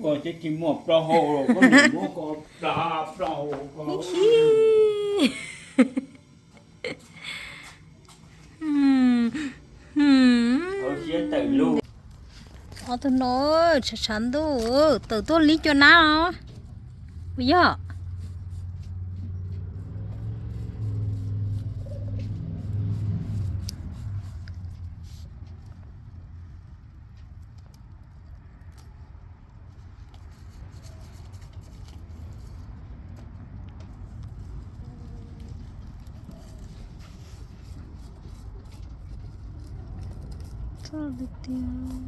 Koj ces tsis muaj plaub hau los koj niam muab koj pla plaub hau koj. Ob tug no tshav tshav ntuj tawm tuaj li cua nab os. Puas yog? Txog tiag tiag.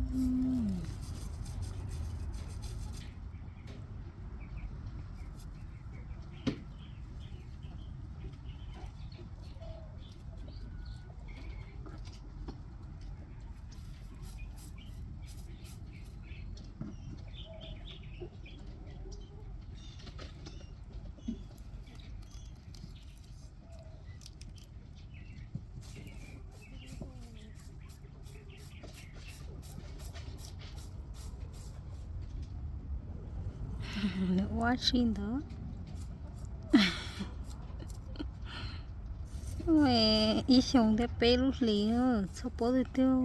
Nws ua tsi ntawd. Ib xyoo thiab peb lub hlis, txog puab tiag tiag.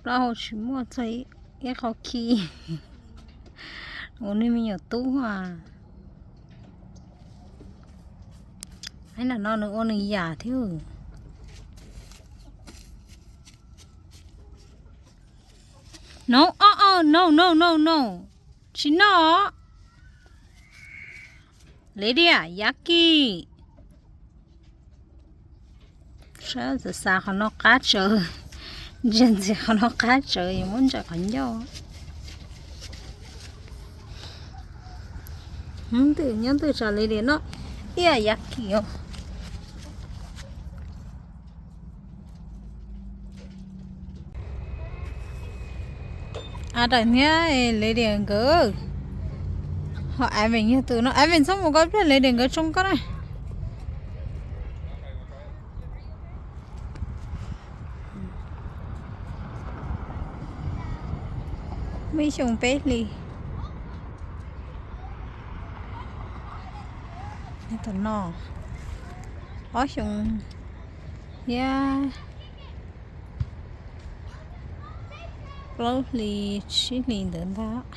Plaub hau tsis muaj txog ib qho khi. Ua niag me nyuam tub a. Ib nram no nws ua nws yam thiab. No, o, o, no, no, no, no. Tsis noj. Lady a, Yaki. Saib txawm xav qhov no qab tsawv, ntsia ntxiv qhov no qab tsawv yuav muab ntsaim qhov ncauj. Ntws nyob ntws tsam li diam no ib yam kim os. A daim thiab li diam nkawd. Ho Evan yog tus no, Evan txhob mus koj pliag, li diam nkawd tsoo koj na. Muaj ib xyoo peb hlis. Tus no ob xyoo thiab plaub hlis tsib hlis ntawd ntag.